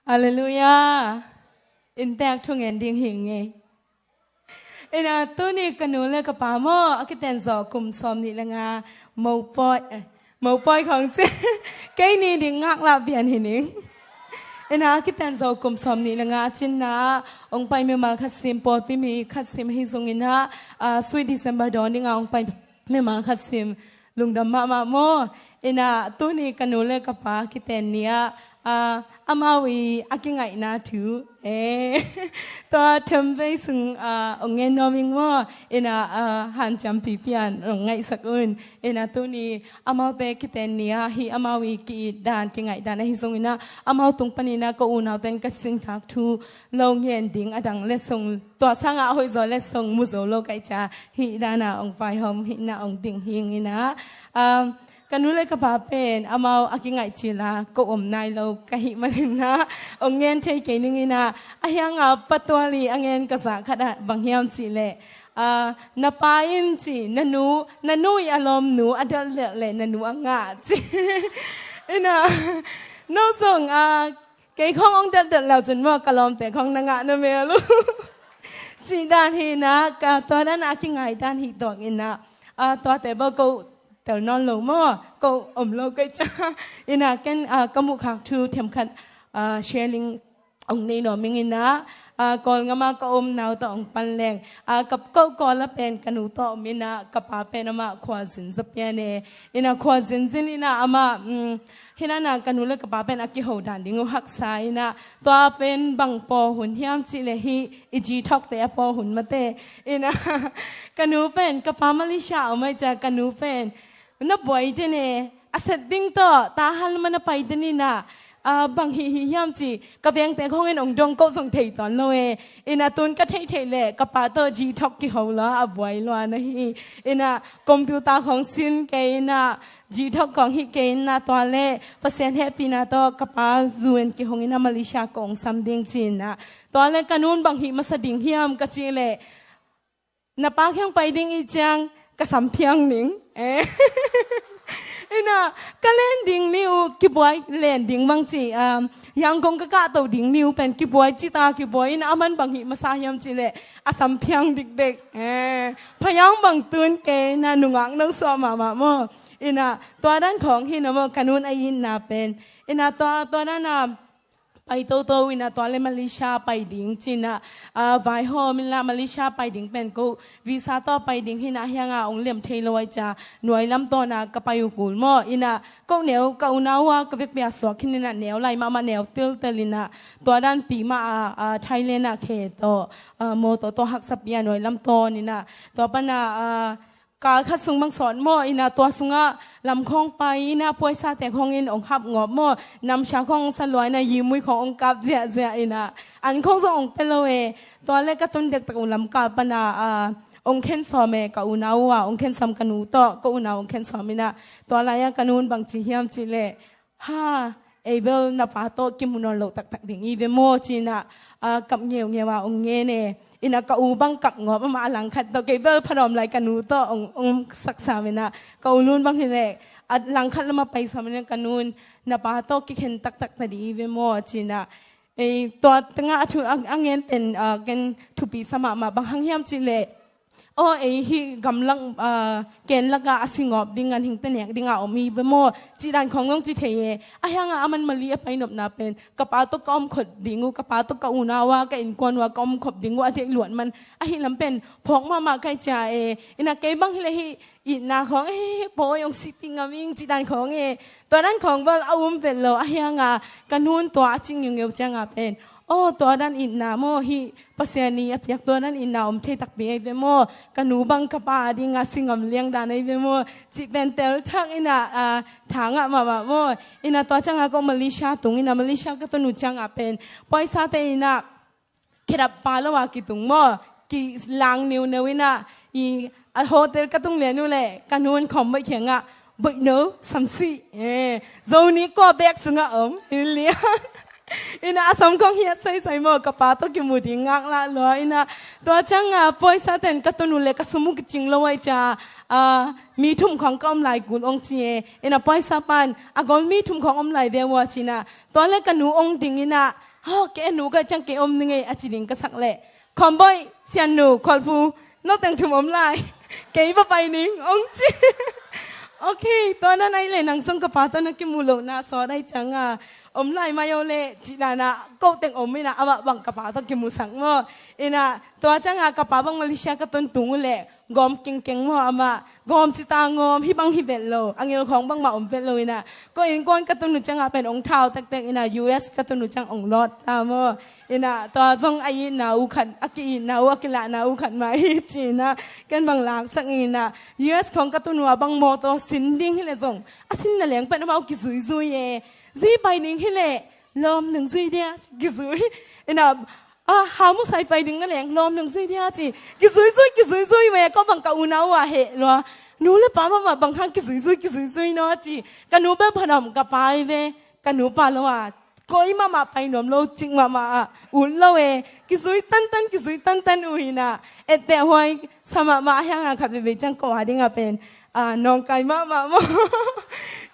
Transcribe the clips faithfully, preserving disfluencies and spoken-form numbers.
Halleluiah. Inntek thungen ding hi ngei. Ina tuni ka nu le ka pa maw, a kiten zawh kum sawm nih le nga, mopawi, eh, mopawi khong ci. Kei ni ding ngaklah pian hi ning. Ina a kiten zawh kum sawm nih le nga a cinna ah ong pai mimal khat sim, pawlpi mi khat sim hi zongin ah, ah, Sweet December dawn dingah ong pai mimal khat sim. Lungdam mahmah maw. Ina tuni ka nu le ka pa kiten ni ah, ah, amau i a kingaihna thu, eh, tua themvei sung, ah, ong ngen nuam ing maw. Ina, ah, hanciam pipi in ong ngaihsak un. Ina tuni amaute kiten ni ah hih amau i ki-it dan, kingaih dan ahi zongin ah amau tung panin ah ka unauten ka sinkhak thu lo ngen ding a dang letsong, tua sangah a hoihzaw letsong mu zo lo ka hih ciang hih dan ah ong vaihawm, hih na ong ding hi ing. Ina, um, ka nu le ka pa pen amau a kingaih cil a ko om nai lo ka hih manin ah ong ngen thei kei ning. Ina a hiang ah Pa Tual i a ngen ka zah khat ah bang hiam cih leh, ah, na pa in ci, na nu, na nu i a lawmnu a delhdelh leh na nu a ngah ci. Ina no zong, ah, kei khong ong delhdelh leu cun maw, ka lawmte khong na ngah na mel uh. Cih dan hi. Ina ka tua dan a kingai dan hi tuak. Ina, ah, tuate bel ko tel nawn lo maw, ko om lo ka hih ciang. Ina ken, ah, ka muhkhak thu themkhat, ah, sharing ong nei nuam ing. Ina, ah, Kawlgam ah ka omna uh tawh ong pan leng, ah, ka ko Kawl ah pen ka nu tawh om. Ina ka pa pen amah khualzin za pian e. Ina khualzin zin ina amah, um, hi na na ka nu le ka pa pen a kiho dan ding uh haksa. Ina tua pen bang paw hun hiam cih leh hih i G thokte a paw hun mate. Ina ka nu pen ka pa Malaysia om ahih ciang ka nu pen na buai den e, a setbing tawh Tahan lam ah na pai den. Ina, ah, bang hih, hih hiam ci, ka vengte khong in ong dong, ko zong thei tuan lo e. Ina tun ka theihtheih leh ka pa tawh G thok kiho lua, a buai lua na hi. Ina computer khong sin kei, ina G thok khong hih kei. Ina tua leh Pasian hehpihna tawh ka pa zu in kihong ina Malaysia ko ong sam ding ci. Ina tua leh ka nun bang hih masa ding hiam ka cih leh, na pa kiang pai ding i ciang ka sam phiang ning. Eh. Ina ka len ding ni uh kibuai, len ding bang ci, um, Yangon ka kahto ding ni uh pen kibuai ci ta kibuai. Ina aman bang hih masa hiam cih leh a sam phiang dikdek. Eh, phayang bang tun kei, ina nungak nong suah mahmah maw. Ina tua dan khong hi na maw ka nun a itna pen. Ina tua, tua dan a pai toto. Ina tua leh Malaysia pai ding ci. Ina, ah, vaihawm inla Malaysia pai ding pen ko visa tawh pai ding hi. Ina a hiang ah ong lem thei lo ahih ciang nuai lam tawn ah ka pai uh kul maw. Ina ko neu, ka unau ah ka vekpi ah suak khin. Ina neu lai mahmah, neu tiltel. Ina tua dan pi mah ah, ah, Thailand ah khe tawh, ah, mawtaw tawh haksa pi ah nuai lam tawn. Ina tua pan ah, ah, kal khat sung bang sawt maw. Ina tua sungah lam khong pai, ina puaisate khong in ong hap ngawp maw. Namsia khong sa lua, ina yimui khong ong kap ziahziah. Ina an khong zong ong pia lo e. Tua leh ka tun dektak uh lamkal pan ah, ah, ong khen sawm e, ka unau uh ah ong khen sawm, ka nu tawh ka unau ong khen sawm. Ina tua lai ah ka nun bang ci hiam cih leh, ha, ei bel na pa tawh kimu nawn loh taktak ding i ve maw ci. Ina, ah, kap ngeungeu a ong ngen e. Ina ka u bang kap ngawp, amah a langkhat tawh, kei bel phanawm lai ka nu tawh ong, ong saksa. Ina ka u lun bang hi leh, a langkhat lam ah pai sawm. Ina ka nun, na pa tawh kikhen taktak ta ding i ve maw ci. Ina, eh, tua tengah a thu a, a ngen pen, ah, ken thupi sa mahmah. Bang hang hiam cih leh, aw, ei hih gamlak, ah, kenlak ah a si ngawp ding, ganhingte nek ding a om i ve maw, cih dan khong zong ci thei e. A hiang ah aman Mali a pai nopna pen ka pa tawh ka om khop ding uh, ka pa tawh ka unau ah, ka innkuan uh ah ka om khop ding uh a deih luat man, ahi lam pen phawk mahmah ka hih ciang e. Ina kei bang hi leh hih itna khong, eh, pawi ong sihpih ngam ing cih dan khong e. Tua dan khong bel a um vet lo. A hiang ah ka nun tua a ci ngeungeu ciang ah pen, aw, tua dan itna maw, hih Pasian in a piak tua dan itna om thei takpi ahi ve maw, ka nu bang ka pa a ding a si ngam liang dan ahi ve maw, cih pen tel thak. Ina, ah, tha ngah mahmah maw. Ina tua ciang ah ko Malaysia tung. Ina Malaysia ka tun uh ciang ah pen paisate ina khedap pha lo a kitung maw, kilang niuneu. Ina i, a hotel ka tung lian uh leh ka nun khawm baih kiangah, baih no, samsih, eh, Zo ni kua bek sungah om hi liang. Ina a sam khong hiat saisai maw, ka pa tawh kimu ding ngaklah lua. Ina tua ciang ah paisate in ka tun uh leh ka sum uh kicing lo ahih ciang, ah, mi thum khong ka om lai kul ong ci e. Ina paisa pan a gol mi thum khong om lai ve uh a ci. Ina tua leh ka nu ong ding. Ina Oh, kei a nu ka ciang kei om ning ei a ci ding ka sak leh, Khawmboih, Siannu, Khualphu, no teng thum om lai. Kei va pai ning, ong ci. Ok, tua nan ai leh nang zong ka pa tawh na kimu lohna sawt ai cianga om lai mai o leh cih dana ko teng om ina, amah bang ka pa tawh kimusak maw. Ina tua cianga ka pa bang Malaysia ka tun tung uh leh gawm kingkeng maw amah. Gawm cita ngawm, hih bang hi vet lo, a ngil khawng bangmah om vet lo ina. Ko innkuan ka tun uh cianga pen ong thau tektek ina, U S ka tun uh ciang ong lawt ta maw. Ina tua zong a itna uh khat, a ki-itna uh, a kilahna uh khat mah hi ci ina, ken bang laksak ina. U S khawng ka tun uh a bang mawtaw sin ding hileh zong a sinna leng pen amau kizuizui e. Zui pai ding hileh lawm nung zui dia kizui. Ina a, hau musai pai ding na leng lawm nung zui dia ci. Kizuizui, kizuizui ve, ko bang ka unau uh a heh lua. Nu le pa mahmah bang hang kizuizui, kizuizui naw ci. Ka nu bel phanom ka pai ve. Ka nu pa lo a, koi mahmah pai nuam lo, cik mahmah a ut lo e. Kizui tantan, kizui tantan uh ina. Etteh huai sa mahmah a hianga khat veve ciang ko a dinga pen a, nawngkai mahmah maw.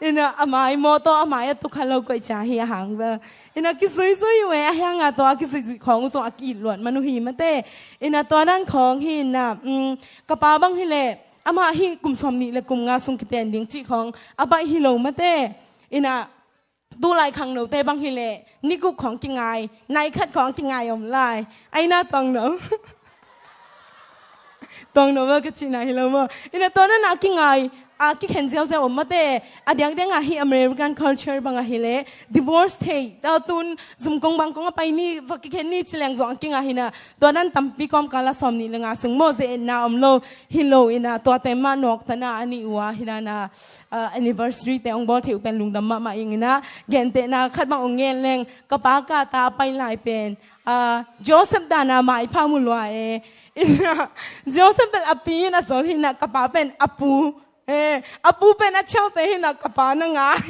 Ina a mai mawtaw a mai a tukha lo koih cia hi a hang bel. Ina kizuizui uh e, a hianga tua a kizuizui khawng uh zong a ki-it luat man uh hi mate. Ina tua dan khawng hi ina, um, ka pa bang hileh amah hi kum sawm nih le kum nga sung kiten ding cih khawng a baih hi lo mate. Ina tulai khangnote bang hileh ni guk khawng kingai, nai khat khawng kingai om lai. Ai na tuang no. Tuang no bel ka cihna hi lo maw. Ina tua nana kingai a kikhen ziauziau om mate. A diakdianga hi American culture bang ahileh divorce thei ta tun zumkong bangkong a pai ni, va kikhen ni ci leng zong a kingai hina. Tua dan tampi kawmkala sawm nih le nga sung maw, ze-etna om lo hi lo ina, tuate mah nawktana a nih uh a hi dana, ah, anniversary te ong bawl theih uh pen lungdam mahmah ing ina. Gentehna khat bang ong ngen leng, ka pa kata a pai lai pen, ah, Joseph dana maipha mu lua e. Ina Joseph bel a pi in a zol hina, ka pa pen a pu, eh, a pu pen a chiaute hina, ka pa na ngai.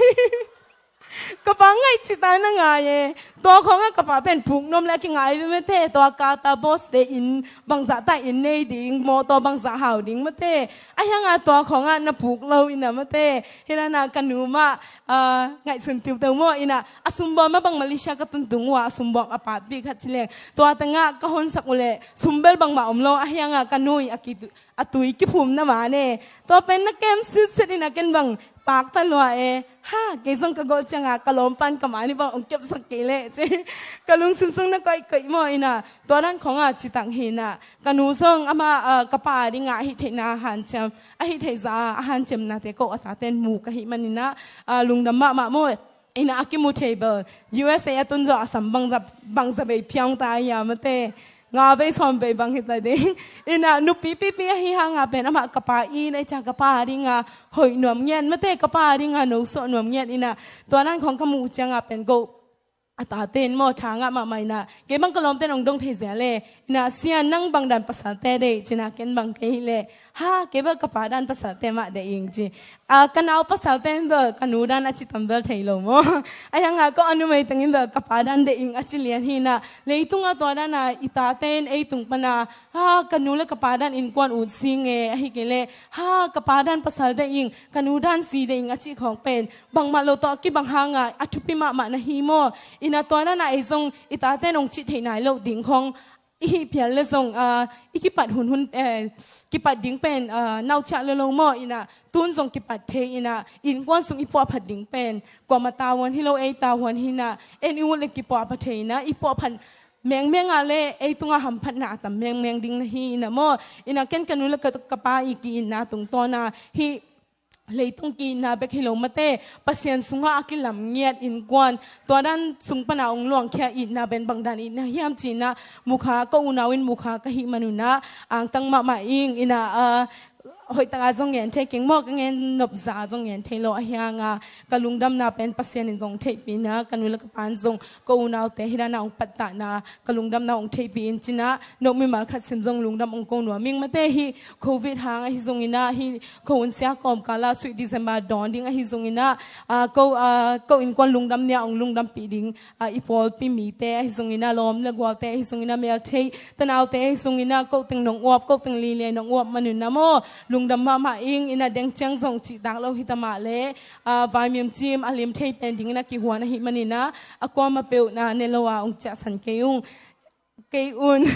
Ka pa ngai cita na ngai e. Tua khawngah ka pa pen puk nuam le a kingai ve mate. Tua kata boss te in bangzah ta in nei ding, mawtaw bangzah hau ding mate. A hianga tua khawngah na puk lo ina mate. Hi dana ka nu mah, ah, ngaihsun tiuteu maw ina. A sumbawl mah bang Malaysia ka tuntung uh a, a sumbawl a patpi khat ci leng, tua tengah ka honsak uh leh sumbel bangmah om lo. A hianga ka nu i a kitu a tui kiphum na mah ne. Tua pen na kem sitset ina ken bang pakta lua e. Ha, kei zong ka gol cianga ka lawm pan ka mah ni bang ong kepsak kei leh ci. Ka lungsim sung na koihkoih maw ina. Tua dan khawngah citak hina. Ka nu zong amah, ah, ka pa a dinga a hih theihna a hanciam, a hih theih zah a hanciamnate ko a taten mu ka hih man ina, ah, lungdam mahmah maw. Ina a kimu thei bel U S A a tun zawh a sam bangza, bangza bei phiang ta a ia mate. Nga bei sawm bei bang hita ding. Ina nupi pipi ahi hanga pen amah ka pa i nei cia ka pa a dinga hoih nuam ngiat mate, ka pa a dinga nosuah nuam ngiat ina. Tua nan khawng ka muh cianga pen ko a taten maw thangah mahmah ina. Kei bang ka lawmten ong dong thei zia le. Ina Sian nang bangdan pasalte deih cina ken bang kei hileh. Ha, kei bel ka pa dan pasalte mah deih ing ci. Ah, ka nau pasalte in bel ka nu dan a ci tam bel thei lo maw. A hianga ko a numei tengin bel ka pa dan deih ing a ci lian hina. Leitungah tua dana i taten ei tung pana, ha, ka nu le ka pa dan innkuan ut sing e, ahi kei leh, ha, ka pa dan pasal deih ing, ka nu dan si deih ing a cih khawng pen bangmah lo tawh a kibang hanga a thupi mahmah na hi maw. Ina tua dana ei zong i taten ong cih theih nai loh ding khawng i hih phial le zong, ah, i kipat hunhun, eh, kipat ding pen, ah, nauciah lolo maw ina, tun zong kipat thei ina, innkuan sung i puahphat ding pen kuama tavuan hi lo, ei tavuan hina, en i ut le kipuahphat thei ina, i puahphat mengmenga le ei tunga hamphatna a tam mengmeng ding na hi ina maw. Ina ken ka nu le ka, ka pa i ki-itna tungtawna hih leitung ki-itna bek hi lo mate, Pasian sungah a kilam ngiat innkuan, tua dan sung pana ong luangkhia itna pen bangdan itna hiam cina, mukha, ka unau in mukha ka hih manuna angtang mahmah ing ina, ah, hoihtaka zong ngen thei keng maw, ka ngen nopza zong ngen thei lo a hianga, ka lungdamna pen Pasian in zong theihpihna, ka nu le ka pan zong ka unaute hi dana ong pattahna, ka lungdamna ong theihpih in cina, nok mimal khat sim zong lungdam ong ko nuam ing mate. Hih Covid hang ahi zongina, hih ko unsia kawmkala sweet December dawn ding ahi zongina, ah, ko, ah, ko innkuan lungdam nia ong lungdampih ding, ah, i pawlpi mite ahi zongina, lawm le gualte ahi zongina, meltheih tanaute ahi zongina, ko teng nong uap, ko teng lilei nong uap manuna maw, lung Lungdam mahmah ing. Ina deng ciang zong cihtak lo hi ta mah leh, ah, vaimim cim a lim thei pen dingin a kihuan ahih manin ah, a kuamah peuh na ne lo a ong ciahsan kei ung. Kei un.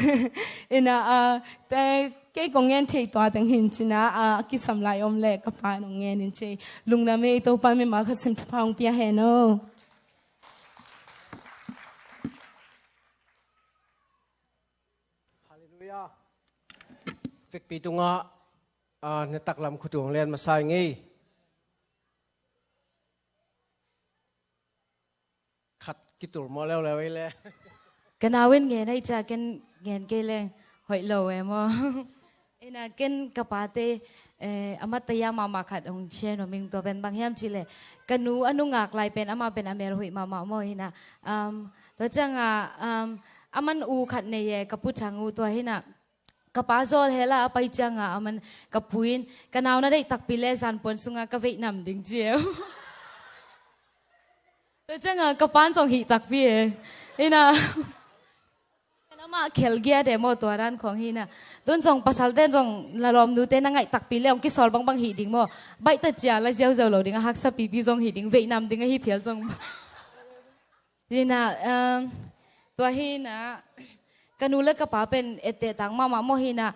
Ina, ah, te, kei kong ngen thei tua teng hi in ci-in ah, ah, a kisam lai om leh ka pa in ong ngen in ci. Lungdam ei. Topa mimal khat sim thupha ong pia hen aw. Halleluiah. Vekpi tungah, ah, na taklam khut uh ong len masa ing ei. Khat kitul mawh leuleu ei leh. Ka nau in ngen ahih ciang ken ngen kei leng hoih lo e maw. Ina ken ka pate, eh, a mat a yam mahmah khat ong share nuam ing. Tua pen bang hiam cih leh, ka nu a nungak lai pen amah pen a mel hoih mahmah maw. Ina, um, tua ciangah, um, aman u khat nei e, ka Pu Thang U. Tua hi-in ah ka pa zawl hel a a pai ciangah aman ka pu in, ka nau na deih takpi leh zan puan sungah ka veih nam ding ci e. Tua ciangah ka pa in zong hih takpi e. Ina, ken amah khel giat e maw, tua dan khawng hi-in ah. Tun zong pasalte in zong na lawmnute na ngaih takpi leh ong kisawl bangbang hih ding maw. Baihta cia la ziauziau lo ding, a haksa pipi zong hih ding, veih nam ding ahi phial zong. Hi-in ah, um, tua hi-in ah, ka nu leh ka pa pen etteh tak mahmah maw. Hi-in ah,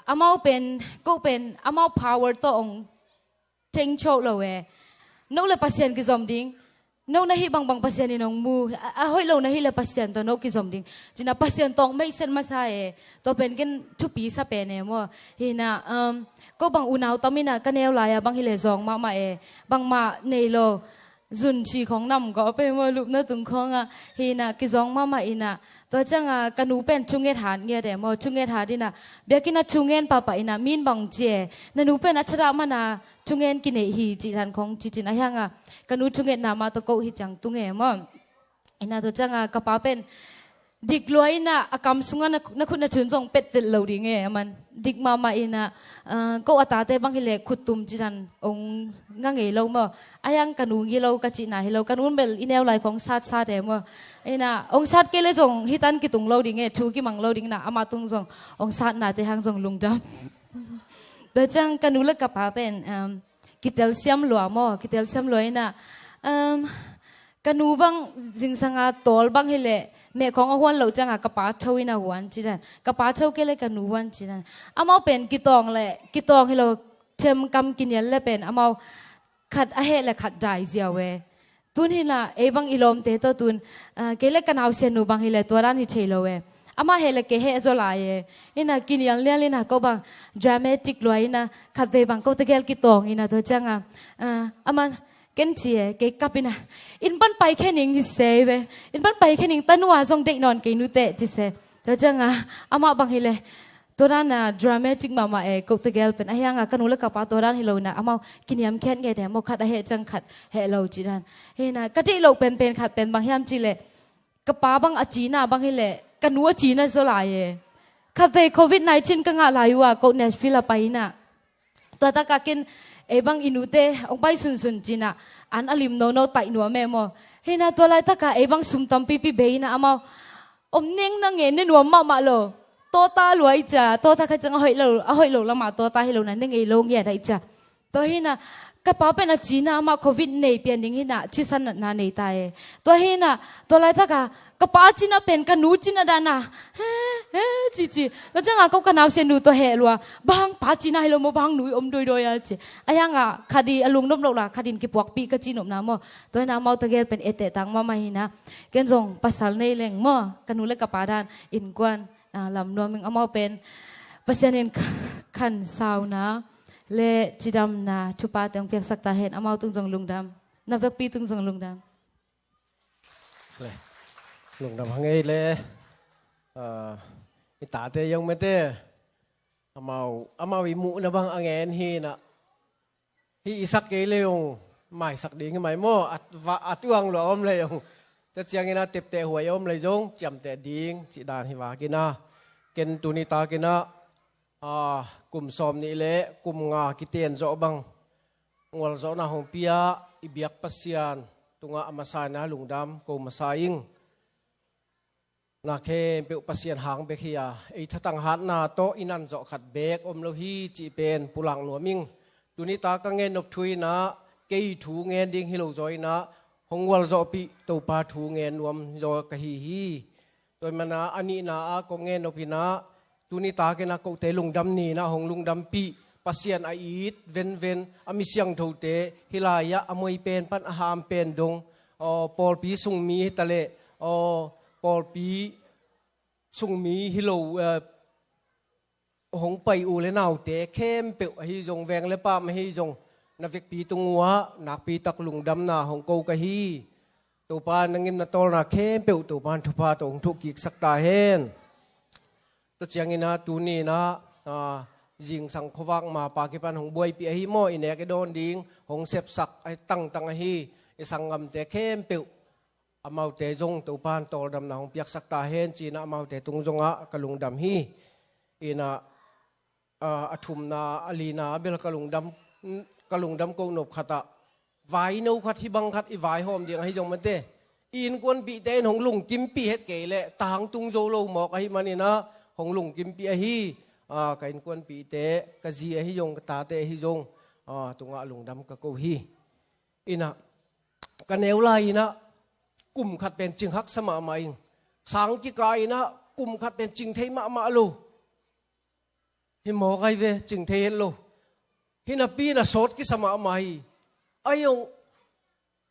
amau pen, ko pen, amau power tawh ong theng chok lo e. No leh Pasian kizom ding, no na hih bangbang Pasian in ong mu, a, a hoih lo na hih leh Pasian tawh no kizom ding. Ci-in ah Pasian tawh ong meihset masa e. Tua pen ken thupi sa pen e maw. Hi-in ah, um, ko bang unau tam in ah ka neu lai-a bang hi leh zawng mahmah e. Bangmah nei lo. Zun ci khawng nam gawp e maw, lupna tung khawngah. Hi-in ah kizawng mahmah in ah. Tua ciangah ka nu pen thunget hat ngiat e maw, thunget hat in ah. Biakinn ah thungen pahpah in ah, mi in bang ci e, na nu pen a thadah man a thungen kineih hi, cih dan khawng ci-in ah. Ahi hangah ka nu thungetna mah tawh ko hi ciang tung e maw. Ina tua ciangah ka pa pen dik lua in ah, a kam sungah na, na khut na thun zong pet zel lo ding e, aman. Dik mahmah in ah, ah, ko a tate bang hi leh khuttum cih dan ong nga ngei lo maw. Ahi hang ka nu ngilo ka cihna hi lo, ka nu in bel i neu lai khawng satsat e maw. Ina, ong sat kei leh zong hih tan kitung lo ding e, thu kimang lo ding ina, amah tung zong ong satnate hang zong lungdam. Tua ciang ka nu leh ka pa pen, um, kitelsiam lua maw, kitelsiam lua in ah, um, ka nu bang zingsang a tawl bang hi leh, meh khawng a huan loh ciangah ka pa tho in ah huan cih dan. Ka pa tho kei leh ka nu huan cih dan. Amau pen kitawng leh, kitawng hi lo, themkam kinial leh pen amau khat a heh leh khat dai ziau e. Tun hi-in ah, ei bang i lawmte tawh tun, ah, kei leh ka nausianu bang hi leh tua dan hi thei lo e. Amah heh leh kei heh zaw lai e. Hi-in ah kinialnial in ah ko bang dramatic lua in ah, khatvei bang ko tegel kitawng in ah, tua ciangah, ah, aman ken ci e, kei kap in ah, inn pan pai khe ning hi se ve. Inn pan pai khe ning, tanu a zong deih nawn kei nuteh ci se. Tua ciangah amah bang hi leh, tua dan a dramatic mahmah e, ko tegel pen. Ahi hangah ka nu leh ka pa tua dan hi lo in ah, amau kiniamkhiat ngiat e maw, khat a heh ciang khat heh lo cih dan. Hi-in ah ka deih loh penpen khat pen bang hiam cih leh, ka pa bang a cina bang hi leh, ka nu a cina zaw lai e. Khatvei covid nineteen ka ngah lai uh a, ko Nashville ah pai in ah. Tua takah ken, ei bang i nute ong pai sunsun ci-in ah, an a lim nono taih nuam e maw. Hi-in ah tua laitakah ei bang sum tampipi bei in ah, amau om neng nang e, ne nuam mahmah lo. Tawta lua i cia, tawta kha ciang a hoih lo, a hoih lo lamah tawta hi lo in ah, ne ngei lo ngiat a i cia. Tua hi-in ah, ka pa pen a cina amah covid nei pian ding hi-in ah, cisan natna nei ta e. Tua hi-in ah, tua laitakah, ka pa cina pen ka nu cina dan a, he, he, ci ci. Tua ciangah ko ka nausianu tawh heh lua. Bang pa cina hi lo maw, bang nu i om doidoi a ci. Ahi hangah khat i a lungnop loh la, khat in kipuakpih ka ci nopna maw. Tua hi-in ah amau tegel pen etteh tak mahmah hi-in ah. Ken zong pasal nei leng maw, ka nu leh ka pa dan innkuan, ah, lam nuam ing. Amau pen Pasian in khansauna leh cidamna thupha teng piaksak ta hen, amau tung zong lungdam. Na vekpi tung zong lungdam. Le, lungdam hang ei le, ah, i tate i ong mete, amau, amau i muhna bang a ngen hi-in ah, hih i sak kei le ong maisak ding hi mai maw, a, va, a tuang lua om le ong. Tua ciangin ah tepteh huai om le zong ciamteh ding cih dan hi vak in ah, ken tuni tak in ah, ah, kum sawm nih le kum nga kiten zawh bang, ngualzawhna hong pia i biak Pasian tungah a masa in ah lungdam ko masa ing. Na khempeuh Pasian hang bek hi a, ei thatang hatna tawh i nan zawh khat beek om lo hi cih pen pulak nuam ing. Tuni ta ka ngen nop thu in ah, kei thu ngen ding hi lo zaw in ah, hong gualzawhpih Topa thu ngen nuam zaw ka hi hi. Tua ahih manin ah, a nihna ah kong ngen nop in ah, tuni takin ah kote lungdam ni in ah hong lungdampih Pasian a it venven a mi siangthote hih lai-ah a moi pen pan a ham pen dong, aw, pawlpi sungmi hi ta leh, aw, pawlpi sungmi hi lo, eh, hong pai u le naute khempeuh ahi zong, veng le paam ahi zong, na vekpi tung uh ah nakpi tak lungdamna hong ko ka hi. Topa na ngimna tawlna khempeuh Topa in thupha tawh hong thoh kiksak ta hen. Tua ciangin ah tuni in ah, ah, zingsang khuavak mapa kipan hong buaipih ahi maw, i nek i dawn ding hong sepsak a tangtang ahi i sanggamte khempeuh, amaute zong Topa in tawldamna hong piaksak ta hen ci-in ah amaute tung zongah ka lungdam hi. In ah, ah, a thumna, a lina bel ka lungdam, ka lungdam koh nop khat ah, vaino khat hih bang khat i vaihawm ding ahi zong mate, i innkuanpihte in hong lungkimpih het kei leh tangtung zo lo mawk ahih manin ah hong lungkimpih ahi. Ah, ka innkuanpihte, ka zi ahi zong, ka tate ahi zong, ah, tungah lungdam ka ko hi. In ah, ka neu lai in ah kum khat pen cing haksa mahmah ing. Sang kikah in ah kum khat pen cing thei mahmah lo. Hi mawk ai ve, cing thei het lo. Hi napi in ah sawt kisa mahmah hi. Ai ong,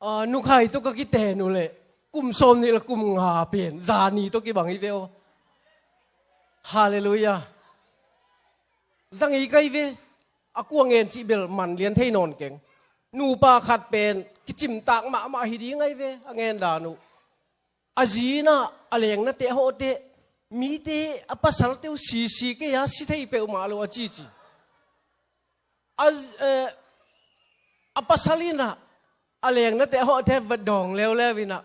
ah, nukhai tawh ka kiten uh leh kum sawmnih le kum nga pen zani tawh kibang hi ve aw. Halleluiah. Zang i kai ve, a kua ngen cih bel man lian thei nawn keng. Nupa khat pen kicimtak mahmah hi ding ai ve, a ngen dan uh. A zi in ah a lengnate a hawh teh, mite a pasalte uh sisi kei a si thei peuhmah lo a cici. A, eh, a pasal in ah a lengnate a hawh teh va dawng leuleu in ah,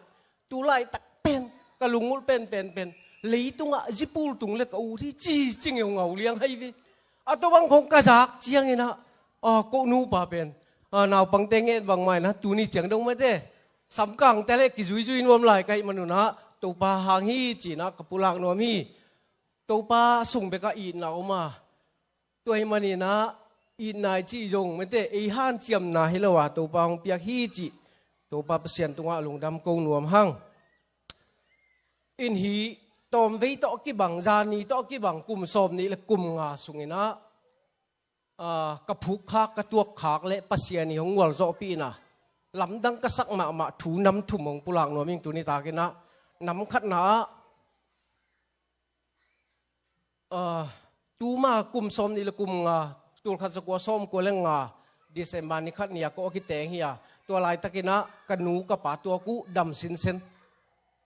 tu laitak pen ka lungulh penpen pen, leitungah zipul tung le ka ut hi ci cing uh ngau liang hai ve. A tua bang khong ka zak ciangin ah, ah, ko nupa pen, ah, naupangte ngen bangmah in ah tuni ciang dong mate, samkangte le kizuizui nuam lai ka hih manun ah Topa hang hi ci-in ah ka pulak nuam hi. Topa sung bekah itna om a, tua ahih manin ah itna i cih zong mate, ei hanciamna hi lo a Topa hong piak hi cih Topa Pasian tungah lungdam ko nuam hang. In hih tawmvei tawh kibang, zani tawh kibang kum sawmnih le kum nga sungin ah, ah, ka phukkhak, ka tuakkhak le Pasian i hong gualzawhpihna lamdang ka sak mahmah thu nam thum hong pulak nuam ing. Tuni takin ah nam khatna ah, ah, tuma kum sawmnih le kum nga, tulkhat zakua sawmkua le nga, December ni khat ni-a kawh a kiteng hi a, tua laitakin ah ka nu ka pa tuak uh dam sinsen.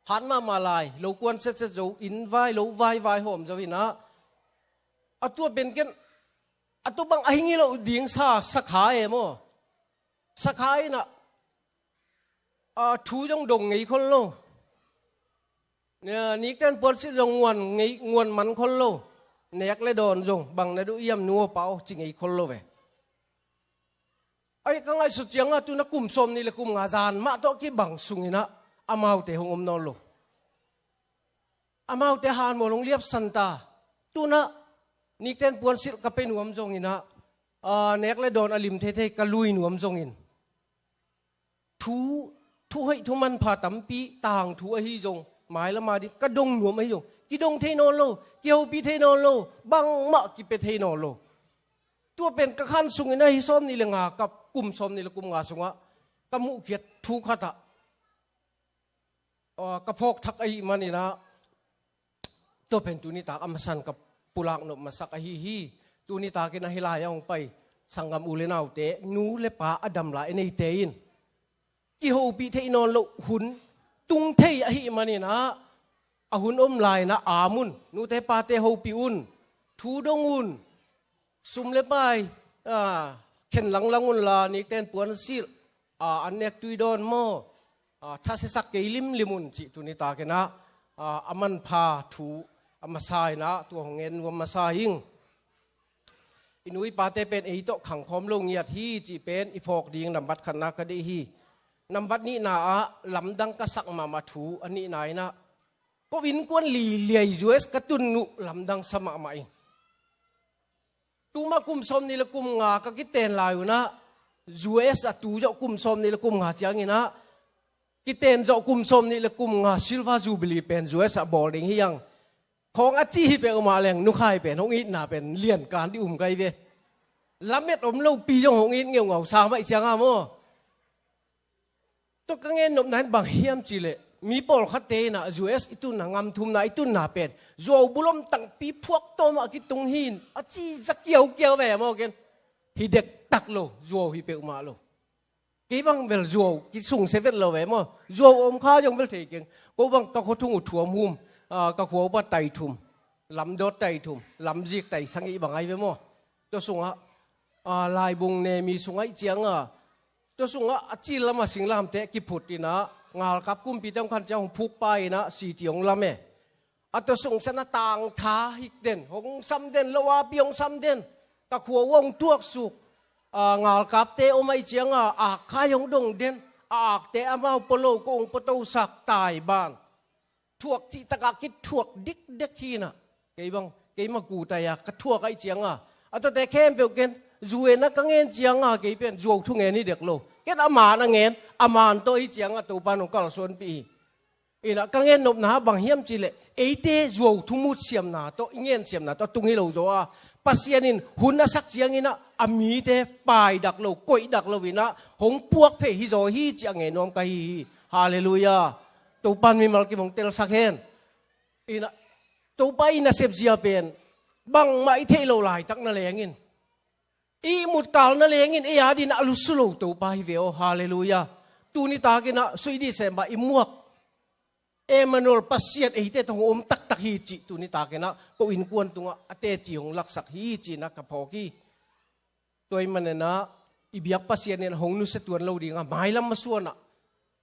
Hat mahmah lai, lo kuan setset zo, inn vai lo vai vaihawm zo in ah, a tua pen ken a tua bang a hi ngei loh ding sa, sakha e maw. Sakha in ah, a, thu zong dong ngei khol lo. Nia, nikten puansilh zong nguan ngei, nguan man khol lo. Nek le dawn zong bang na duh hiam nu aw pa aw ci ngei khol lo ve. Ai, ka ngaihsut ciangah tu-in ah kum sawmnih le kum nga zan mah tawh kibang sungin ah amaute hong om nawn lo. Amaute hanmual hong liapsan ta. Tu-in ah nikten puansilh ka pe nuam zongin ah, a, nek le dawn a lim theithei ka lui nuam zongin, thu, thu hoih thu manpha tampi, tangthu ahi zong, mailam a ding ka dong nuam ahi zong, kidong thei nawn lo, kihopih thei nawn lo, bangmah kipia thei nawn lo. Tua pen ka khan sungin ah hih sawmnih le nga ka, kum sawmnih le kum nga sungah ka muhkhiat thu khat ah, aw, ka phawk thak ahih manin ah, tua pen tuni tak a masa-in ka pulak nop masak ahi hi. Tuni takin ah hih lai-ah hong pai sanggam u le naute, nu le pa a dam lai a neite in kihopih theih nawn loh hun tung thei ahih manin ah, a hun om lai-in ah am un, nute pate hopih un, thu dong un, sum le pai, a, khen langlang unla, nikten puansilh, a, an nek tui dawn maw, a, thasiasak kei limlim un cih tuni takin ah, a, a manpha thu a masa in ah tua hong ngen nuam masa ing. I nu i pate pen ei tawh khangkhawm lo ngiat hi cih pen i phawk ding nambat khatna ka deih hi. Nambat nihna ah lamdang ka sak mahmah thu a nihna in ah, Ko innkuan liliai U S ka tun uh lamdang sa mahmah ing. Tuma kum sawm nih le kum nga ka kiten lai unah U S a tu zawh kum sawm nih le kum nga cianginah kiten zawh kum sawm nih le kum nga Silver Jubilee pen U S a bawl ding hi ang. Khawng a ci hi peuhmah leng nukhai pen hong itna pen liankan dih um kai ve. Lamet om lopi zong hong it ngeungau sa maih cianga maw? Tua ka ngen nopna in bang hiam cihleh mi pawlkhatte inah U S i tunna, ngam thumna i tunna pen zuau bulom tangpi phuak tawmah a kitung hi in a ci za kiaukiau ve maw ken? Hi dektak lo, zuau hi peuhmah lo. Kei bang bel zuau kisungsia vet lo ve maw? Zuau om kha zong bel thei keng. Ko bang ka khuathung uh thuam hum, ah, ka khua upa tai thum, lamdawt tai thum, lamzik tai sangih bang ai ve maw? Tua sungah, ah, laibung nemi sungah i cianga tua sungah a cil lama singlamte kiphut inah ngalkap kumpite hong khan ciang hong phukpa inah siti hong lam e. A tua sungsan a tangtha hik den, hong sam den, lo api hong sam den. Ka khua uh hong tuaksuk, ah, ngalkapte om ahi cianga akkhai hong dong den. A akte amau pua lo ko hong puatosak taiban thuak cihtakah kithuak dikdek hinah. Kei bang, keima kutai-a ka thuak ahi cianga a tuate khempeuh ken zuena ka ngen cianga kei pen zuau thu ngen hi dek lo. Ken a man a ngen, a man tawh hi cianga Topa nong kalsuanpih hi. Inah ka ngen nopna bang hiam cihleh eite zuau thumut siamna tawh i ngen siamna tawh tung hi lo zaw a, Pasian in hun a sak cianginah a mite paidak lo, koihdak lo inah hong puak phei hi zaw hi ci a ngen nuam ka hi hi. Halleluiah. Topan mimal kim hong telsak hen. Inah Topa i nasep zia pen bangmah i theih lo laitak na lengin, i ihmut kal na lengin ei adinah a lusu lo Topa hi ve aw. Halleluiah. Tuni takinah sui December i muak Emmanuel Pasian eite tawh hong om taktak hi cih tuni takinah ko innkuan tungah a teci hong laksak hi cinah ka phawk hi. Tua i maninah i biak Pasian in hong nusia tuan lo dingah mailam masuanah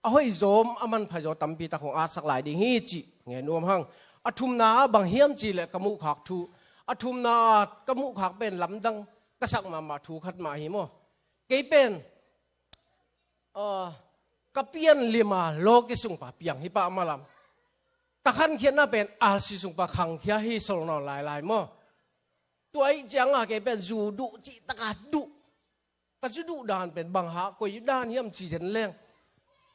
a hoih zawm a manpha zaw tampi tak hong atsak lai ding hi cih ngen nuam hang. A thumna ah bang hiam cihleh ka muhkhak thu, a thumna ah ka muhkhak pen lamdang ka sak mahmah thu khat mah hi maw? Kei pen, ah, ka pian lima lawki sungpa piang hi pah malam. Ka khankhiatna pen alsi sungpa khangkhia hi solnawn lailai maw? Tua ih cianga kei pen zu duh cihtaka duh. Ka zu duh dan pen bang hah koi dan hiam ci zen leng,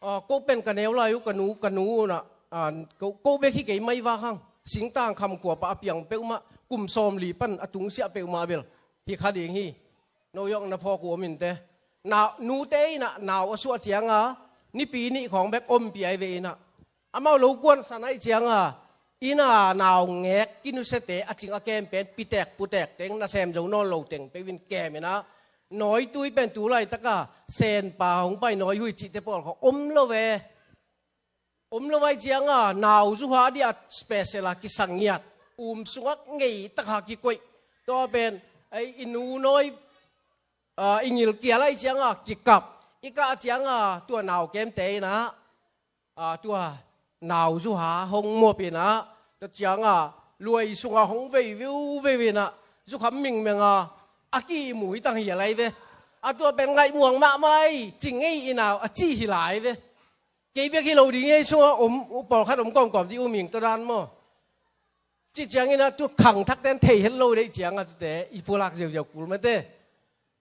ah, ko pen ka neu lai uh ka nu, ka nu unah, ah, ko, ko bek hi kei mai vak hang. Singtang kham khuapah a piang peuhmah kum sawmli pan a tungsiah peuhmah bel hi kha ding hi. No yawk na phawk uh om inte. Nute inah nau a suah cianga nipi nih khawng bek ompih ai ve inah amau lo kuansan aih cianga ina naungek kinusiate a cing a kem pen pitek putek teng nasem zo nawn lo teng peuhin kem inah nawitui pen tu laitaka senpa hong pai nawihui cihte pawl kha om lo ve. Om lo vai cianga nauzuha dih a special a kisangiat um sungak ngei takha kikoih. Tua pen ei i nu nawi, ah, i ngilkial aih cianga kikap i kah cianga tua naukemte inah, ah, tua nauzuha hong muap inah tua cianga luai sunga hong vei viuveu inah zukham mingmenga a kihmu hi tang hial ai ve. A tua pen ngaihmuang mahmah ai, cing ei i nau a cih hi lai ve. Kei bek hi lo ding ei sungah om pawlkhat om kawmkawm dih um ing tua dan maw? Ci cianginah tu khangthakte an thei het lo deih cianga tute i pulak ziauziau kul mate.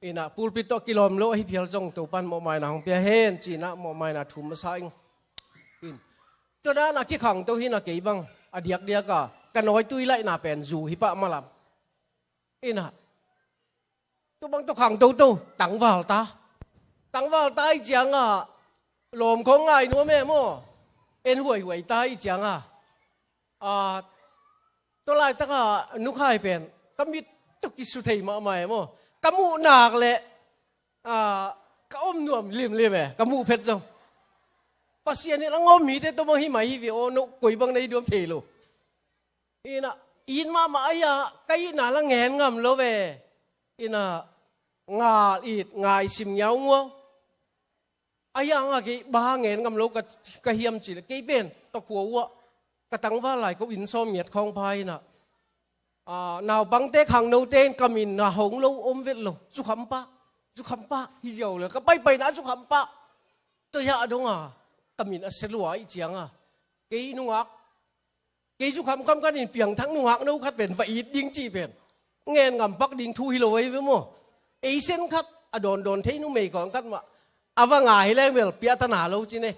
Inah pulpit tawh kilawm lo ahi phial zong Topan mawhmaina hong pia hen cinah mawhmaina thum masa ing. In tua danah kikhangto hinah kei bang a diakdiaka ka nawitui laihna pen zu hi pah malam. Inah tua bang tua khang toto tangval ta. Tangval ta i cianga lawm khawng ngai nuam e maw? En huaihuai ta i cianga, ah, tua laitaka nukhai pen ka mit tuk kisu thei mahmah e maw? Ka muh nak le, ah, ka om nuam limlim e ka muh phet zong. Pasian in a ngawm mite tua bang hi mai hi ve aw, no koi bang na hi duam thei lo. Inah it mahmah ahi a ka itna la ngen ngam lo ve. Inah ngal it ngai sim ngiaunguau. Ahi a nga kei ba ngen ngam lo ka, ka hiam cih le kei pen ka khua uh ah ka tangval lai ko inn sawm ngiat khawng pha inah, ah, naupangte khangnote in ka min na hong lo om vet lo. Zukham pah, zukham pah hi ziau le ka paipaina zukham pah. Tua hiah a donga ka min a sia lua i cianga kei nungak Kei zu khamkham khat in piangthak nungak no khat pen va it ding cih pen ngen ngampak ding thu hi lo ei ve maw. Ei sen khat a dawndawn thei numei kawng khat mah a va ngai hi leng bel piahtana lo ci ne.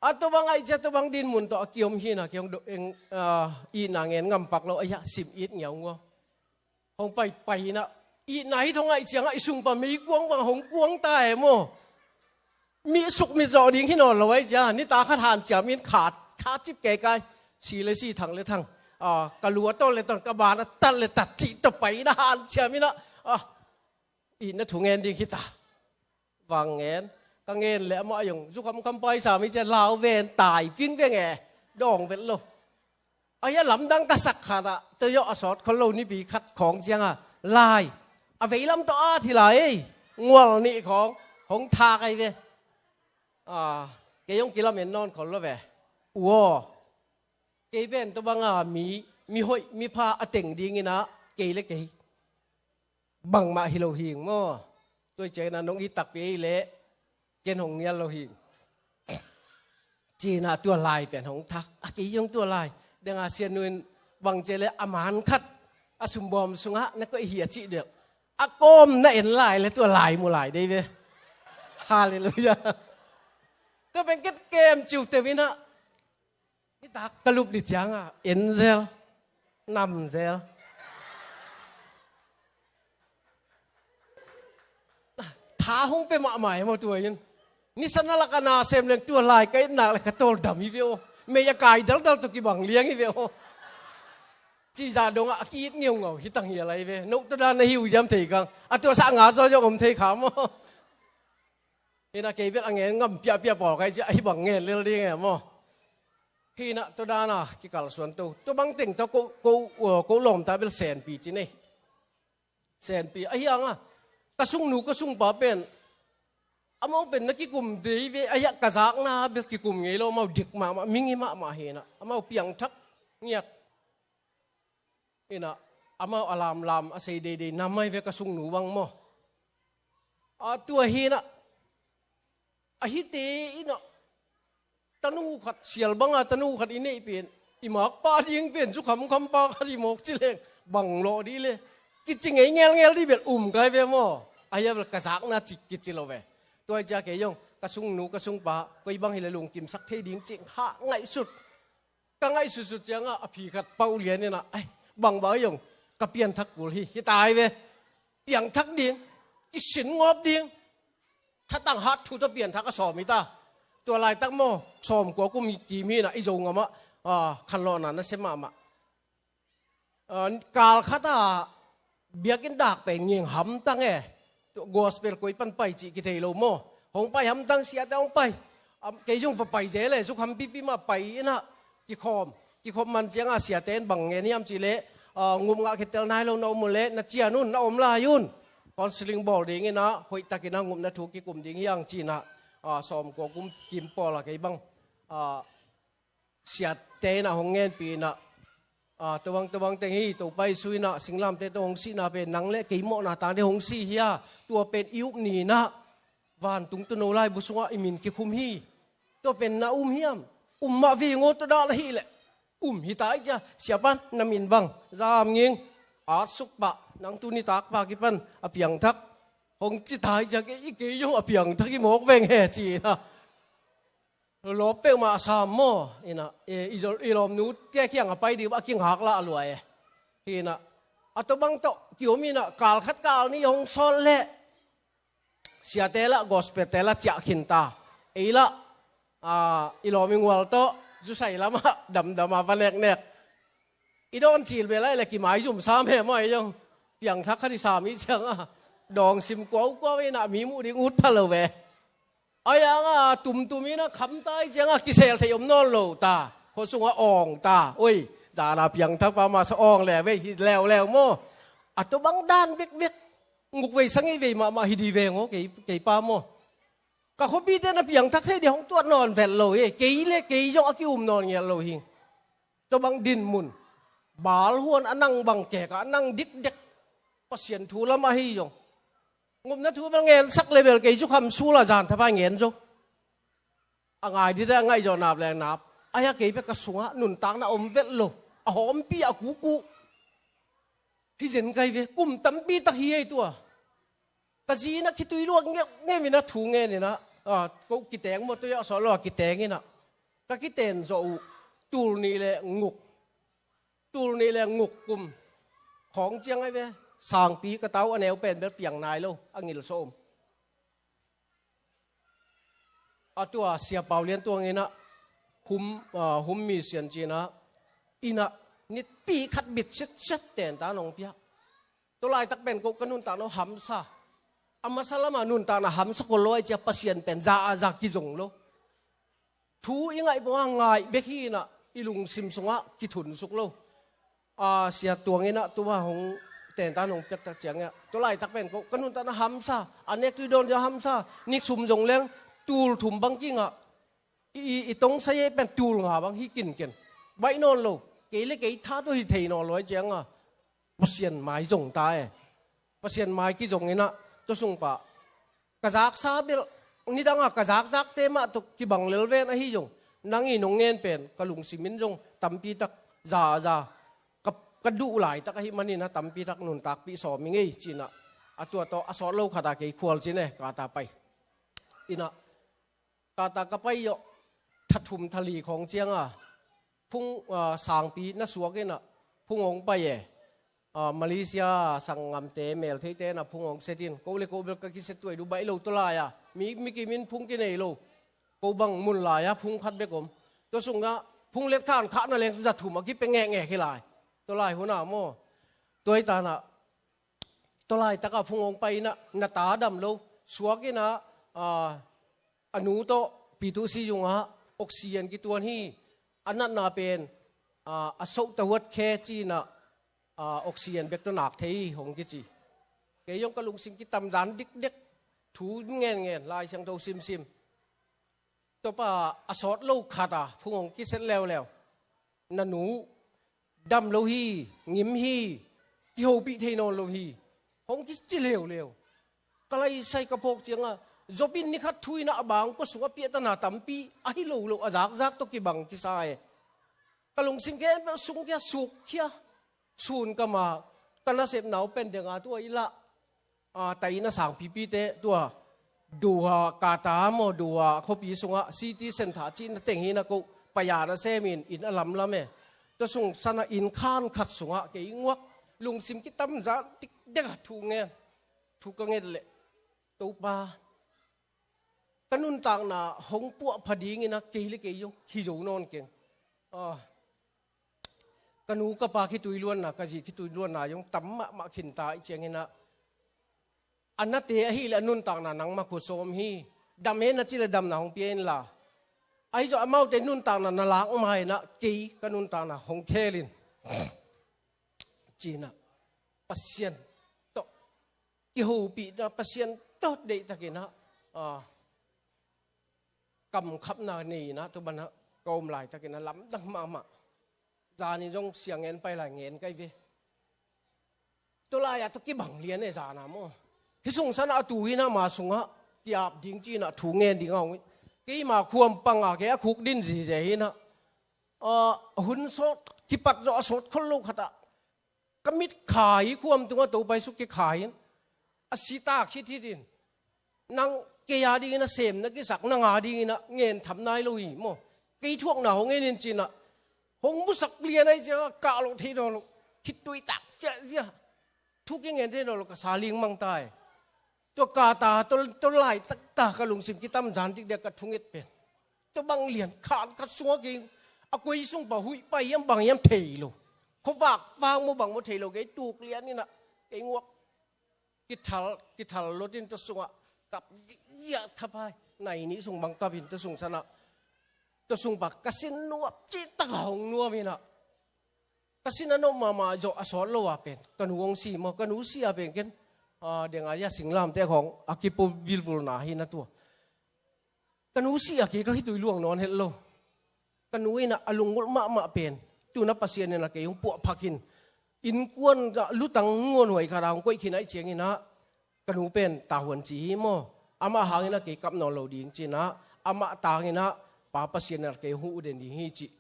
A tua bang aih cia tua bang dinmun tawh a kiom hi na kei hong do eng, ah, itna ngen ngampak lo aih ah sim it ngiaungiau. Hong pai pai hi na itna hi thong aih ciangah i sungpa meikuang bang hong kuang ta e maw. Mi suk mi zawh ding hi nawn lo aih cia nitak khat hanciam in khat khat cip keikai si le si thang le thang, ah, ka lu a tawn le tawn ka ban a tat le tat cih tawh pai na hanciam in ah, ah, itna thu ngen ding hi ta. Vang ngen ka ngen le amah a yong zu khamkham paisa mi cia lau ven tai ving veng e. Dawng vet lo. Aia lamdang ka sak khat ah tua zawh a sawt khol lo nipi khat khawng cianga lai a veilam tawh at hi lai ei. Ngual nih khawng hong thak ai ve. Ah, kei hong kilamen nawn khol lo ve. Uaw. Kei pen tua banga mi, mi hoih mi pha a teng dingin ah kei le kei bangmah hi lo hing maw. Tua i ciangin ah nong it takpi ei leh ken hong nial lo hing. Cina tua lai pen hong thak a kei hong tua lai denga sianu in bang cia le a man khat a sumbawm sungah na koih hi a cih deuh a kawm na en lai le tua lai mu lai dei ve. Halleluia. Tua pen ket kem ciu teuh in ah nitak ka lup ni cianga en zel nam zel. Tha hong pe mahmah e maw tua in. Nisa na lak a na sem leng tua lai ka itnak le ka tawl dam hi ve aw. Mei a kai daldal tawh kibang liang hi ve aw. Cizah dongah a ki-it ngeungau hi tang hi a lai ve. Note dan na hi uh diam thei kang a tua sah nga zaw zong om thei kha maw. Hina kei bel a ngen ngam piahpiah pawl kai cia ahi bang ngen lel ding e maw. Hina tua dana kikalsuan to tua bang teng tawh ko, ko, ko lawmta bel senpi ci nei. Senpi ahi anga ka sungnu ka sungpa pen amau pen na kikum dei ve ahi a ka zakna bel kikum ngei lo amau dik mahmah mingi mahmah hina amau piangthak ngiat. Ina amau a lamlam a sei deidei namai ve ka sungnu bang maw. A tua hina a hite ina tanu khat sial banga tanu khat i neih pen i makpa ding pen zu khamkham pa khat i mawk ci leng bang lawh dih le kici ngei ngelngel dih bel um kai ve maw. A hia bel ka zakna cik kici lo ve. Tua i cia kei zong ka sungnu ka sungpa koi bang hi le lungkimsak thei ding cik hah ngaihsut. Ka ngaihsutsut ciangah a phi khat pauh lian inah ai bangbang a zong ka pianthak kul hi hi tai ve. Piangthak ding kisin ngawp ding. Thatang hat thu tawh pianthak a sawm hi ta. Tua laitak maw sawmkua kum kim hi inah i Zo ngamah khanlawhna na sem mahmah. Kal khatah biakinn dak pen ngeng hamtang e. Gospel koi pan pai cih kithei lo maw. Hong pai hamtang siate hong pai. Kei zong va pai zel e zu khampipi mah pai inah kikhawm kikhawm man ciangah siate in bang ngen hiam cihleh ngupngah kitel nai lo na om uh leh na cian un na om lai un. Counseling bawl ding inah hoihtakinah ngupna thu kikum ding hiang ci inah sawmkua kum kim pawlah kei bang siate inah hong ngenpi inah tobang tobang teng hi Topa Jesu inah singlamte tawh hong sihna pen nang le kei mawhna tangte hong si hi a tua pen i up ni inah vantung tuuno laibu sungah i min kikhum hi. Tua pen na um hiam? Um mah veng aw tua dah la hih leh um hi ta i cia siapan na min bang zam nging atsuk pah nang tu nitak pa kipan a piangthak hong ci ta i cia kei i kei zong a piangthak i mawk veng he ci inah lawp peuhmah a sam maw inah i lawmnute kiang a pai dih a kingak lah a lua e. Hi inah a tobang tawh kiom inah kal khat kal nih hong sawt leh siate lah gospel te lah ciah khin ta. Ei lah i lawm i ngual tawh zusai lamah damdama va neknek i dawn cil bel ah i le kimaizum sam he maw ei zong piangthak khat i sam i ciangah dawng sim kuaukuau inah mi muh ding ut pha lo ve. Ai anga tumtum inah khamtai ciangah kisel thei om nawn lo ta. Khua sungah awng ta oi. Zana piangthak pa masa awng le vei hi leuleu maw. A tobang dan bekbek nguk vei sangei vei mahmah hi di veng aw kei pa maw. Ka khuapite na piangthak thei di hong tuat nawn vet lo hi kei le kei zong a ki-um nawn ngiat lo hi. Tua bang dinmun balhuan a nang bang kek a nang dikdek Pasian thu lam ahi zong ngupna thu bel ngensak le bel kei zu kham sula zan thapai ngen zo. A ngai dite a ngaihzawh nap le nap Ahi a kei bek ka sungah nuntakna om vet lo. A hawmpi a kuku. Hi zen kai ve, kum tampi tak hi ei tua. Ka zi in ah khitui luak ngeuh ngeuh in ah thu ngen in ah, ah, ko kiteng maw, tua a sawt lo a kiteng in ah. Ka kiten zawh uh tul nih le nguk. Tul nih le nguk kum khawng ciang ai ve. Sangpi ka tau a neu pen bel piang nai lo, a ngilsawm. A tua Sia Pau Lian Tuang in ah hum, ah, hum mi sian ci in ah, in ah nitpi khat bit sitsiat tentan hong pia. Tua laitak pen ko ka nuntakna hamsa. A masa lamah nuntakna hamsa kol lo ai cia Pasian pen za a za kizong lo. Thu i ngaih pawh a ngaih bek hi in ah i lungsim sungah kithunsuk lo. A, Sia Tuang in ah tua hong tentan hong piak tak ciang ah, tua laitak pen ko ka nuntakna hamsa, a nek tui dawn cia hamsa, ni sum zong leng tul thum bang kingah, i, i, i tong sa ei pen tul nga bang hi kinken. Baih nawn lo, kei le kei tha tawh hi thei nawn lo ai ciang ah, Pasian mai zong ta e. Pasian mai kizong in ah, tua sung pah ka zaksa bel, nidang a ka zakzakte mah tawh kibang lel ven ahi zong, nang i nong ngen pen ka lungsim in zong tampi tak za, za, ka, ka duh laitak ahih manin ah tampi tak nuntakpih sawm i ngei ci in ah, a tua tawh a sawt lo khat a kei khual cin e, kata pai. In ah, kata ka pai zawh, tha thum tha li khawng ciang a, phung, ah, sangpi na suak in ah, phung hong pai e. Ah, Malaysia sanggamte, meltheite in ah phung hong set in, ko le ko bel ka kiset tuai duh baih lo tua lai a. Mi, mi kim in phung kinei lo. Ko bang mun lai a phung khat bek om. Tua sung ah phung let khan khahna leng za thum a kipia ngehngeh hi lai. Tua lai hun ah maw. Tua hi tan ah, tua laitak a phung hong pai in ah, na ta dam lo. Suak in ah, ah, a nu tawh P two C zung ah oxygen kituan hi. A natna pen, ah, a soh ta huat khe ci in ah, ah, oxygen bek tawh nak thei hi hong kici. Kei zong ka lungsim kitamzan dikdek. Thu ngen ngen, Lai Siangtho simsim. Tua pa a sawt lo khat a phung hong kiset leuleu. Na nu dam lo hi, ngim hi, kihopih thei nawn lo hi, hong kici leuleu. Ka laisai ka phawk ciang a, Job in ni khat thu in ah a bang kua sungah piahtana tampi, ahi lo lo a zakzak tawh kibang kisa e. Ka lungsim khempeuh sung khia, suk khia, sun ka ma, ka nasepna uh pen deng a tua i lah. Ah, tai na sangpipite tua Doha, Qatar maw, Doha khuapi sungah city centre cihna teng hi in ah ko pai a na sem in, inn a lamlam e. Tua sung san ah inn khan khat sungah kei nguak, lungsim kitamzan dikdek a thu ngen, thu ka nget leh, Topa, ka nuntakna hong puahpha ding in ah kei le kei zong hi zo nawn keng. Ah, ka nu ka pa khitui luanna, ka zi khitui luanna zong tam mahmah khin ta i ciang in ah, a nate ahih leh a nuntakna nangmah khut sawm hi. Dam hen na cih leh damna hong pia inla, ahi zong amaute nuntakna na lak ma in ah kei ka nuntakna hong khel in, ci in ah, Pasian tawh kihopihna, Pasian tawh deihtak in ah, ah, kamkhapna nei in ah, tua ban ah ka om laitak in ah lamdang mahmah. Zan in zong sia ngen pai lai, ngen kai ve. Tua lai ah tua kibang lian e, zan a maw. Hih sung san ah a tu hi in ah, ma sungah ki-ap ding ci in ah, thu ngen ding a hong hi. Keima khuam pang a kei a khuk din zize hi in ah, ah, hun sawt, kipat zawh a sawt khol lo khat ah ka mit khai, khuam tungah Topa Jesu kikhai in, a si ta khit hit in, nang kei a ding in ah sem na kisak, nang a ding in ah ngen tham nai lo hi maw. Kei thuakna hong en in ci in ah, hong musak lian ahi ciang ah kah lo thei nawn lo, khitui tak ziahziah, thu kingen thei nawn lo, ka sa lingmang ta e. Tua kata, tua, tua laitak ta ka lungsim kitamzan dikdek, ka thunget pen. Tua bang lian khan khat sungah kei a koi sung pah huih pai hiam bang hiam thei lo. Khuavak vak maw bang maw thei lo, kei tuk lian in ah, kei nguak. Kithal, kithal lot in tua sungah kap ziahziah thapai. Nai nih sung bang kap in tua sung san ah, tua sung pah ka sin nuam cih tak a hong nuam in ah. Ka sin a nuam mahmah zawh a sawt lo a pen ka nu hong si maw, ka nu si a pen ken, ah, deng a ia singlamte khawng a kipu vilvulna hi in ah tua. Ka nu si a kei ka khitui luang nawn het lo. Ka nu in ah a lunggulh mahmah pen, tu in ah Pasian in ah kei hong puahpha khin. Innkuan ah lutang nguanhuai khat a hong koih khin ahih ciang in ah, ka nu pen tahuan ci hi maw. Amah hang in ah kei kap nawn lo ding ci in ah, amah tang in ah, Pa Pasian in kei huh den ding hi cih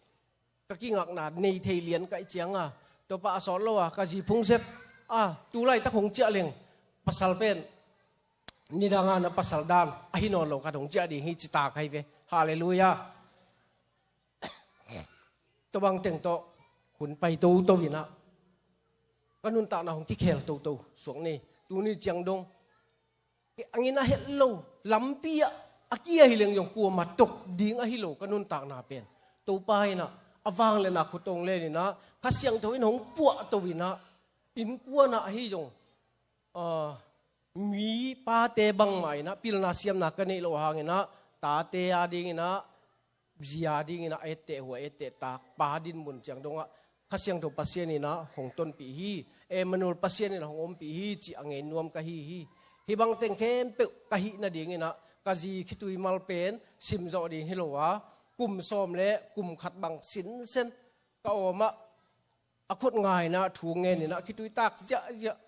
ka kingakna nei thei lian ka hih cianga, Topa a sawt lo a ka zi phungset a, tu laitak hong ciah leng, pasal pen nidanga na pasal dan ahi nawn lo khat hong ciah ding hi ci ta ka hi ve. Halleluiah. Tua bang teng tawh hun pai toto inah ka nuntakna hong kikhel toto suak ni. Tuni ciang dong, kei angin a het lo, lampi ah a kia hi leng zong kuamah tok ding ahi lo ka nuntakna pen. Topa inah a vang le na khut ong len inah Kha Siangtho in hong puahto inah innkuan ah ahi zong, ah, mi pate bangmah inah pilna siamna ka neih loh hang inah tate a ding inah, zi a ding inah a etteh hua, a etteh tak, pa dinmun ciang dongah Kha Siangtho Pasian inah hong tonpih hi. Emmanuel Pasian inah hong ompih hi cih a ngei nuam ka hi hi. Hih bang teng khempeuh ka hih nading inah ka zi khitui mal pen simzawh ding hi lo a, kum sawm le kum khat bang sinsen ka awm ah, a khut nga inah thu ngen inah khitui tak ziahziah.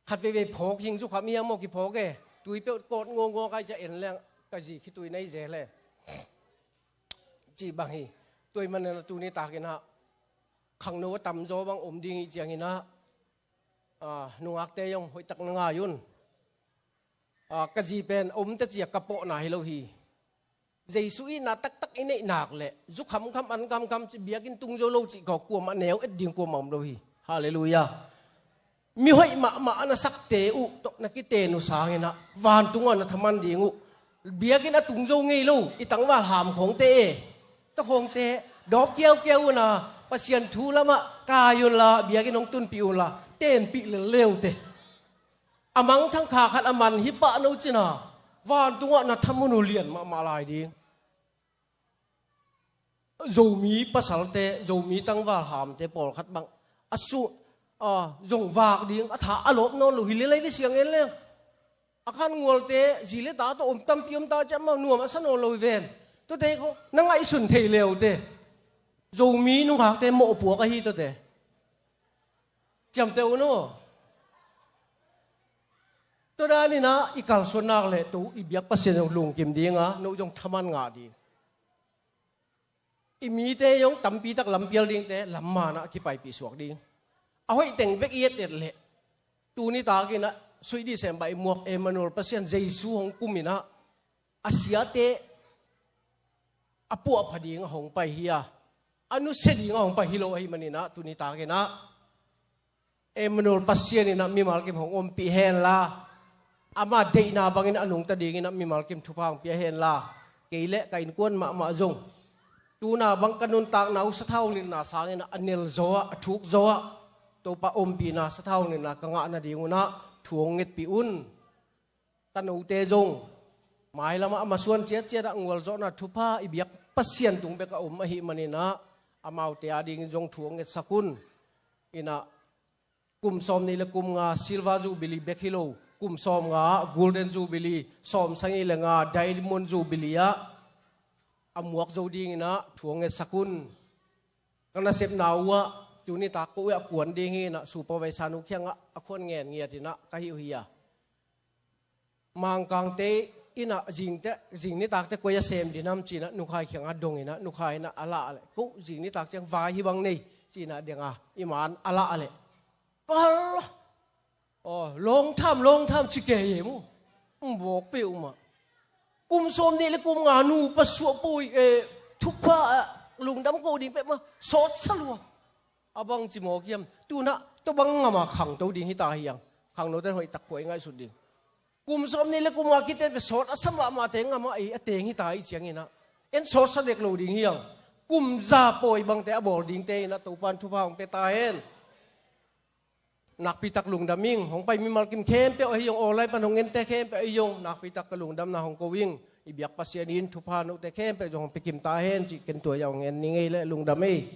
Khat veivei phawk hing zu kham hiam maw kiphawk e. Tui peuh kawt nguangua kai ciah en leng ka zi khitui nei zel e. Cih bang hi. Tua ahih manin a tuni tak inah khangno a tamzaw bang om ding hi ciang inah, ah, nungakte zong hoihtak na ngai un. Ah, ka zi pen om ta cia ka pawhna hi lo hi. Jesu itna taktak i neih nak leh zu khamkham, an kamkam cih, biakinn tung zo lo cih kawk kuamah neu et ding kuamah om lo hi. Halleluiah. Mi hoih mahmah a na sakte uh tawh na kiten uh sang inah vantungah na thaman ding uh. Biakinn a tung zo ngei lo i tangval ham khawngte e, tua khawngte dawp kiaukiau uh na, Pasian thu lamah kai unla, biakinn hong tunpih unla, tenpih lel le uh teh. A mangthang kha khat a man hi pah no cin a, vantungah na thaman uh lian mahmah lai ding. Zomi pasalte, Zomi tangval hamte pawlkhat bang a su, a, zong vak ding a tha a lawp nawn lo hi lel lai ve, siang en leng. A khan ngualte zi le ta tawh om tampi om ta ciah mah nuam a sa nawn lo hi ven. Tuate ko na ngaihsun thei le uh teh. Zomi nungakte mawhpuak ahi tuate. Ciamteh un aw. Tua dan inah i kalsuan nak leh tua i biak Pasian zong lungkim ding a, no zong thaman ngah ding. I mite zong tampi tak lampial dingte lam manah kipaipih suak ding. A hoih teng bek i et et leh tuni tak inah sweet December i muak Emmanuel Pasian Jesu hong kum inah a siate a puahpha ding a hong pai hi a, a nusia ding a hong pai hi lo ahih manin ah tuni tak inah Emmanuel Pasian inah mimal kim hong ompih henla, ama deihna bangin a nungta ding inah mimal kim thupha hong pia henla, kei le ka innkuan mahmah zong tuna bang ka nuntakna uh sathau nilna sang inah a nel zaw ah, a thuk zaw ah, Topa ompihna sathau nilna ka ngah nading un ah thu hong ngetpih un. Tanote zong mailamah a masuan ciatciat ah ngualzawhna thupha i biak Pasian tung bek a om ahih manin ah amaute a dingin zong thu hong ngetsak un. Inah kum sawm nih le kum nga silver jubilee bek hi lo, kum sawm nga ah golden jubilee, sawm sagih le nga diamond jubilee ah a muak zo ding inah thu hong ngetsak un. Ka nasepna uh ah tuni tak ko uh ah kuan ding hi inah supervisor nu kiangah a khuan ngen ngiat inah ka hih uh hi a, Mangkangte inah zingte, zing nitakte koi a sem dinam ci inah nukhai kiangah dong inah nukhai inah a lah leh, ko zing nitak ciang vai hi bang nei ci inah denga i man a lah leh, pal, aw, long time, long time ci kei e mu. Mbawk peuhmah. Kum sawm nih le kum nga nupa suah poi, eh, thupha, eh, lungdam ko ding peuhmah sawtsa lua. A bang ci mawk hiam? Tunah tua bang ngama khangto ding hi ta hiang. Khangnote hoih tak khuai ngaihsut ding. Kum sawm nih le kum nga kite pe sawt a sa mahmahte ngama ei a teng hi ta i ciang inah en sawtsa dek lo ding hiang. Kum za pawi bangte a bawl dingte inah Topan thupha hong pia ta hen. Nakpitak lungdam ing. Hong pai mimal kim khempeuh ahi zong, online pan hong ente khempeuh ahi zong nakpitak ka lungdamna hong ko ing. I biak Pasian in thupha note khempeuh zong hong pia kim ta hen cih ken tua zah hong en ning ei leh lungdam ei.